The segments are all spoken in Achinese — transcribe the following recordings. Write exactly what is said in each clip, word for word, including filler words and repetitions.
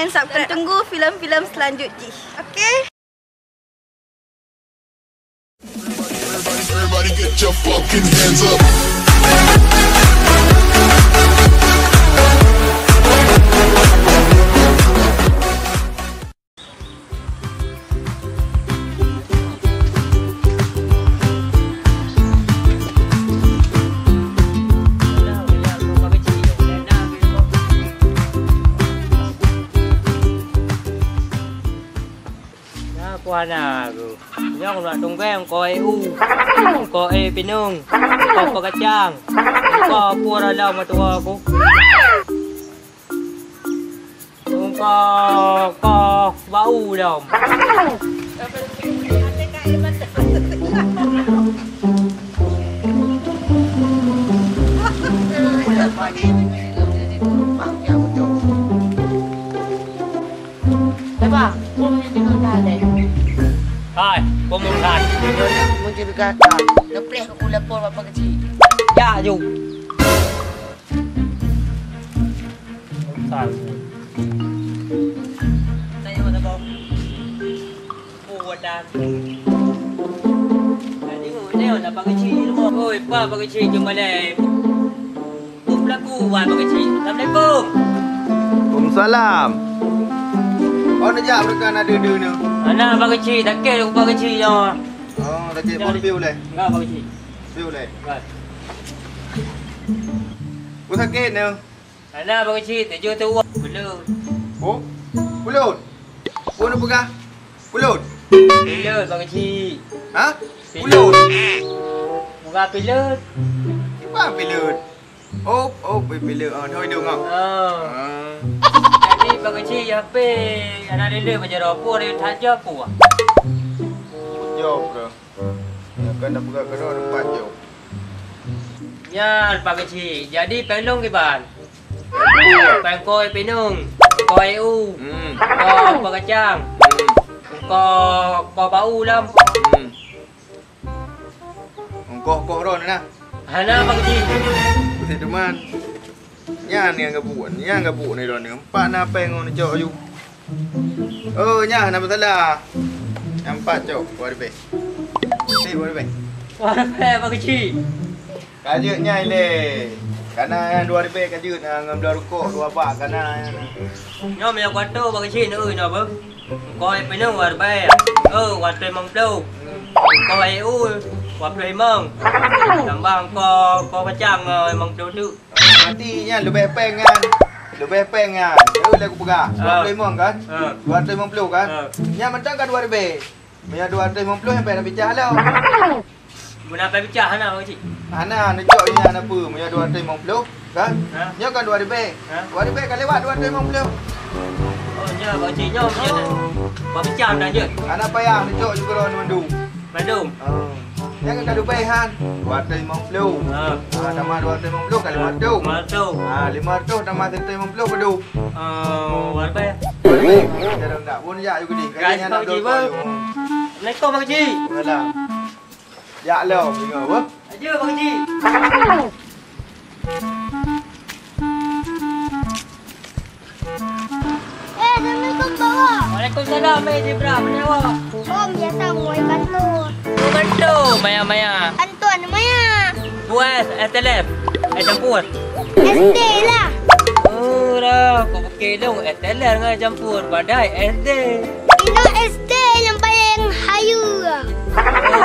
Dan subscribe. Dan tunggu filem-filem selanjut jih. Oke? Everybody, everybody get your fucking hands up. Nah, ku hana ku. Nyang nak tunggeng ko e u. Ko e pinung. Ko pakacang. Ko pura lam matuwa ku. Ko, ko bau dong. Hai, pemuda. Mencurigakan. Lepas aku lapor bapak kecil. Ya, ju. Tanya mana bau? Oh, wadah. Tadi mana ada Pak Kecil? Oi, Pak, Pak Kecil, jom balik. Pun pelaku, wah, Pak Kecil. Assalamualaikum. Waalaikumsalam. Oh, nak jak mereka nak duduk ni. Mana Pak Kecil? Sakit aku Pak Kecil, ya. Oh, sakit pun lebih boleh. Enggak, Pak Kecil. Lebih boleh. Enggak. Pun sakit ni. Hana, Bang Kecil, tujoh tu uang. Pulut. Oh? Pulut? Apa nak peugah? Pulut? Pulut, Bang Kecil. Ha? Pulut. Pulut. Bukan pilut. Apa pilut? Oh, oh, pi-, pilut. Oh, tengok hidung kau. Oh. Ah. Jadi, Bang Kecil, ya, apa? Anak lele macam apa? Dia tak jawab apa? Jawab ke? Nyan kan dah peugah keudroe teumpat jok. Nyan, Pak Keuchik. Jadi, péng lôn kiban? Péng kôi pinong, kôi u, hmm, kôi pakacang, hmm, kôi, kôi bau lom. Hmm. Ongkoh-koh droe na? Hana, Pak Keuchik. Beutôi teuma. Nyan nyang geubuet, nyang geubuet ni droeneuh. Empat na péng ngon cok aju. Oh, nyan na masalah. Nyang empat cok, dua ribèe. Cit, dua ribèe. Dua ribèe, Pak Keuchik. Ka jeuet nyan ilèe. Kana nyang dua ribèe ka jeuet, na ngon bloe rukok dua bak kana nyan. Nyoe meunyoe kuatô, Pak Keuchik, neu, nyoe beuh. Kôi pinong dua ribèe. Oh, dua ribèe limong ploh. Kôi u, dua ploh limong. Tambah kôi, kôi pakacang, eh, limong ploh teuk. Berarti nyan leubeh péng nyan. Leubeh péng nyan. Neu lé kupeugah. Ah. Dua ploh limong kan? Ah. Dua ribèe limong ploh kan? Ah. Nyan mantong ka dua ribèe. Meunyoe dua ribèe limong ploh nyan payah na picah lom. Meunyoe payah picah hana, Pak Keuchik? Hana, neucok nyan apa? Meunyoe dua ribèe limong ploh kan? Ha? Nyoe kan dua ribèe. Ha? Dua ribèe ka lewat dua ribèe limong ploh. Oh, nyoe, Pak Keuchik, nyoe, nyoe. Oh. Payah picah dah jeuet. Hana payah, neucok ju keudroe mandum. Mandum? Oh. Nyan ka leubeh han. Dua ribèe limong ploh. Ha. Ah, tambah dua ribèe limong ploh ka lima ribèe. Lima ribèe. Ah, lima ribèe tambah siribèe limong ploh padum? Ah, dua ribèe. Dua ribèe. Jangan tak pun jak ju gini. Kan, Pak Keuchik, beuh. Assalamualaikum, Pak Keuchik. Waalaikumsalam. Jak lom, tengok, beuh. Aja, Pak Keuchik. Eh, assalamualaikum, Bang Wak. Waalaikumsalam, eh, Zebra. Mana awak? Oh, biasa, mau ikan tu. Bukan tu, maya-maya. Anton, maya. Buat S T L F, eh, campur. S D lah. Oh, dah. Kau pakai dong S T L F dengan campur. Padahal S D. Inoe S D nyang paléng hayeue.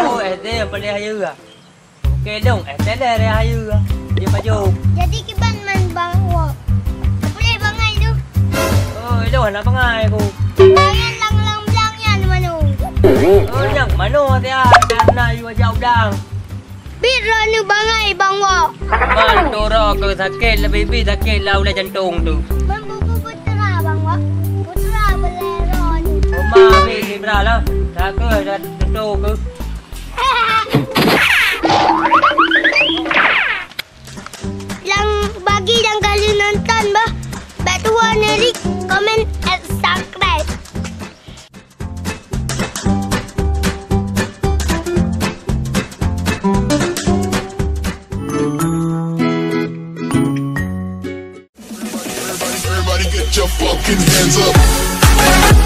Oh, S D nyang paléng hayeue. Oke dong, S T L F nyang hayeue. Dia pajoh. Jadi kiban man Bang Wak. Boleh bangai tu. Oh, dah nak bangai aku. Tangan lang-lang blang nyan mano. Oh, nyang mano dia? Karena you ajak udang. Bit droeneuh bangai, Bang Wak. Man, toro keu sakét, leubeh-leubeh sakét lam ulèe jantong tu. Man bubu putra, Bang Wak. Putra beulèe droeneuh. Oma, bit Zebra lah. Tak ke, dah tentu ke. Nyang bagi nyang ka lheueh nonton bah, bèk tuwo neulik, komen, and subscribe. Put your fucking hands up.